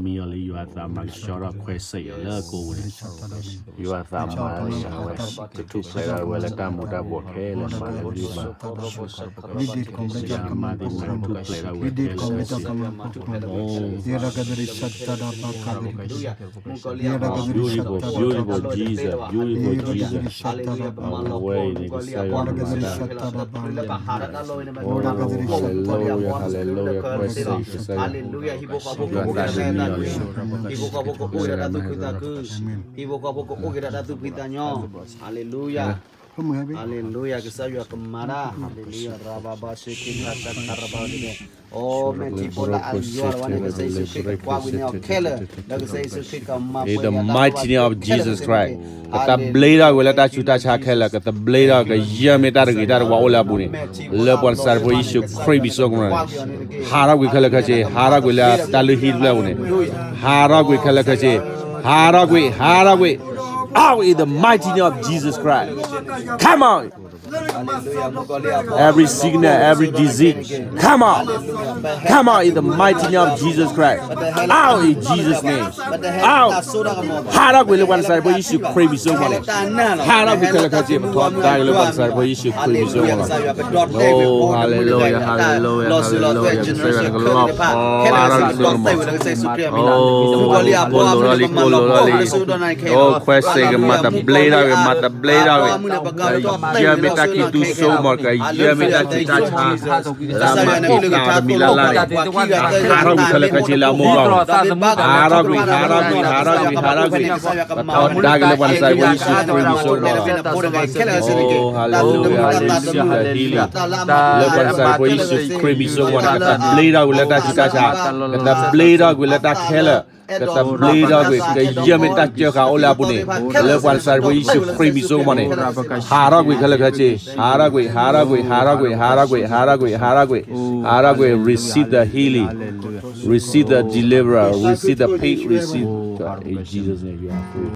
မံအီၤလၢယွၤအသးမၤကဆှီထီၣ်ခွဲးစဲးအီၤလၢအကိာ်ပူၤန့ၣ်, ယွၤအသးမၤလၢအဝဲ ကထူၣ်ဖျဲးထီၣ်ဝဲလၢတၢ်မူၤတၢ်ဘှီးခဲလၢာ်မၤလၢဒ်မၤ မၤသ့ၣ်မၤထူၣ်ဖျဲးထီၣ်ဝဲခဲလၢာ်စ့ၢ်ကီး. Oh, beautiful, beautiful Jesus, beautiful Jesus. အဝဲအံၤန့ၣ်ကစၢ်ယွၤမၤတၢ် Oh, hallelujah, hallelujah, ခွဲးစဲးကစၢ်ယွၤ ယွၤသးတမံအီၤန့ၣ် ဟံၣ်ဖိဃီဖိကအိၣ်က့ၤဒီးတၢ်သူၣ်ဖှံသးညီ, hallelujah, hallelujah, ကစၢ်ယွၤကမၤတၢ်, hallelujah, ရၤဘၤဘၣ်ရှ့က့ၤခးတၢ်ခးရၤဘၤန့ၣ်, အိ မဲာ်ထံဖိလၢအယွၤတဝါန့ၣ် ကစၢ်ယ့ၣ်ၡူးခရံာ်ကကွၢ်ကွံာ်န့ၢ်အီၤခဲလၢာ်, ဒီးကစၢ်ယ့ၣ်ၡူးခရံာ်ကမၤပှဲၤန့ၢ်အီၤခဲလၢာ်စ့ၢ်ကီးန့ၣ်, ကသဘျ့ထီၣ်ကွံာ်လၢတၢ်ဆူးတၢ်ဆါခဲလၢာ်, ကသဘျ့ထီၣ် ကယဲၢ်မ့ၢ်တၢ်တဂ့ၤတၢ်တဝါအိၣ်လၢအပူၤန့ၣ်, လၢပှၤနၤစၤရ့းဖိယ့ၣ်ၡူးခရံာ်မံၤစိကမီၤန့ၣ်, ဟးထီၣ်ကွံာ်ခဲလၢာ်ခဲဆ့, ဟးထီၣ်ကွံာ်လၢတၢ်လုၢ်ဟံၣ်တဖျၢၣ်ပူၤန့ၣ်, ဟးထီၣ်ကွံာ်ခဲလၢာ်ခဲဆ့, ဟးထီၣ်ကွံာ်, ဟးထီၣ်ကွံာ်, out in the mighty name of Jesus Christ, come out. Every sickness, every disease, come out. Come out in the mighty name of Jesus Christ. Out in Jesus' name. Out. ဟးထီၣ်ကွံာ်လၢပှၤနၤစၤရ့းဖိယ့ၣ်ၡူးခရံာ်မံၤစိကမီၤန့ၣ်, ဟးထီၣ်ကွံာ်ခဲလၢာ်ခဲဆ့, ပထီဒါက့ၤလၢပှၤနၤစၤရ့းဖိယ့ၣ်ၡူးခရံာ်မံၤစိကမီၤန့ၣ်, Oh, hallelujah, hallelujah, hallelujah, ကစၢ်ယွၤန့ၣ်ကလီၤဖီလၢ်လံစိကမီၤ, Oh, လံကိၣ်လိၤလီၤလံ ကိၣ်လိၤလီၤလံ, Oh, ခွဲးစဲးကမၤသဘျ့ထီၣ်ကွံာ်, မၤသဘျ့ထီၣ်ကွံာ်, ကယဲၢ်မ့ၢ်တၢ်ခံးသူစိကမီၤ, ကယဲၢ်မ့ၢ်တၢ်ဆူးတၢ်ဆါလၢအမၤက့ၤတၢ်တမံၤလၢ်လၢ်န့ၣ်, ဟးထီၣ်ကွံာ်ခဲလၢာ်ခဲဆ့လၢအမိၢ်ပှၢ်ပူၤ, ဟးထီၣ်ကွံာ်, ဟးထီၣ်ကွံာ်, ဟးထီၣ်ကွံာ်, ပထီဒါက့ၤလၢပှၤနၤစၤရ့းဖိယ့ၣ်ၡူးခရံာ်မံၤစိကမီၤန့ၣ်, Oh, hallelujah, hallelujah, healing, လၢပှၤနၤစၤရ့းဖိယ့ၣ်ၡူးခရံာ်မံၤစိကမီၤန့ၣ်, ကသဘျ့ထီၣ်ကွံာ်လၢတၢ်ဆူးတၢ်ဆါ, ကသဘျ့ထီၣ်ကွံာ်လၢတၢ်ခဲလၢာ်, ကသဘျ့ထီၣ်ကွံာ်, ကယဲၢ်မ့ၢ်တၢ်စၢဃာ်အိၣ်လၢအပူၤန့ၣ်, လၢပှၤနၤစၤရ့းဖိယ့ၣ်ၡူးခရံာ်မံၤစိကမီၤန့ၣ်, ဟးထီၣ်ကွံာ်ခဲလၢာ်ခဲဆ့, ဟးထီၣ်ကွံာ်, ဟးထီၣ်ကွံာ်, ဟးထီၣ်ကွံာ်, ဟးထီၣ်ကွံာ်, ဟးထီၣ်ကွံာ်, ဟးထီၣ်ကွံာ်, receive the healing, receive the deliverer, receive the peace, receive the, in Jesus' name.